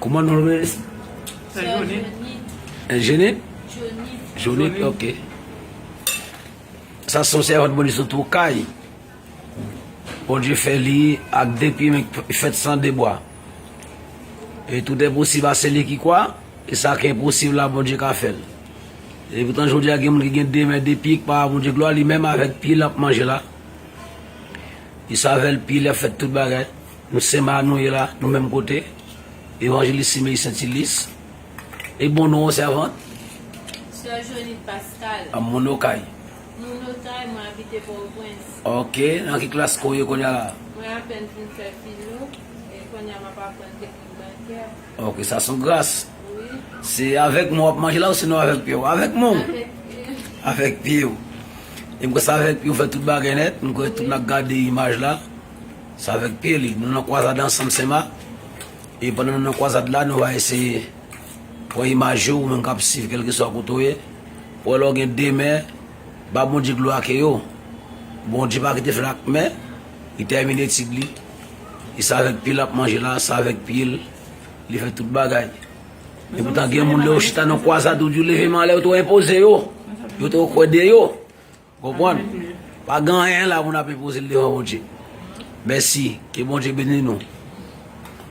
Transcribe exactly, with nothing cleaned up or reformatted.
Kòman non l rele? Jenit? Jonit? Jonit, ok. Sa se yon sèvant Bondye sou tou kay. Bondye fè li ak de pye men fèt san de bwa. E tout est possible à celui qui croit, e sa ki enposib la Bondye ka fè l. E poutan jodi a gen moun ki gen de men de pye ki pa ba Bondye glwa, li menm avèk pye l ap manje la. Li sa avèk pye l ap fè tout bagay. Nou se ma nou ye la, nou menm kote. Evanjelis Simeyi Sentilis. E bon non sèvant? Sè Jonit Pascal. A moun Okay. Moun Okay, mwen abite Pòtoprens. Ok, nan ki klas ke w ye kounye a la? Mwen apèn fin fè filo, e kounye a m ap aprann teknik bankè. Ok, sa se yon gras. Wi. Se avèk men w ap manje la ou sinon avèk pye w? Avèk men w. Avèk pye. Avèk pye w. E m kwè se avèk pye w fè tout bagay nèt. M kwè tout n ap gade imaj la. Se avèk pye li. Nou nan kwazad ansanm Senmak. E pandan nou nan kwazad la, nou va eseye pran imaj yo, ou menm k ap swiv kèlkeswa kote w ye. Ou wè lè w gen de men, ba Bondye glwa ke yo. Bondye pa kite fè l ak men, li tèmine etid li. E se avèk pye l ap manje la, se avèk pye l, li fè tout bagay. E poutan gen moun lè yo chita nan kwazad ou di w leve men anlè, yo te enpoze yo. Yo te kwè de yo. Konprann? Pa gen anyen la pou n ap enpoze l devan Bondye. Mèsi. Ke Bondye beni nou.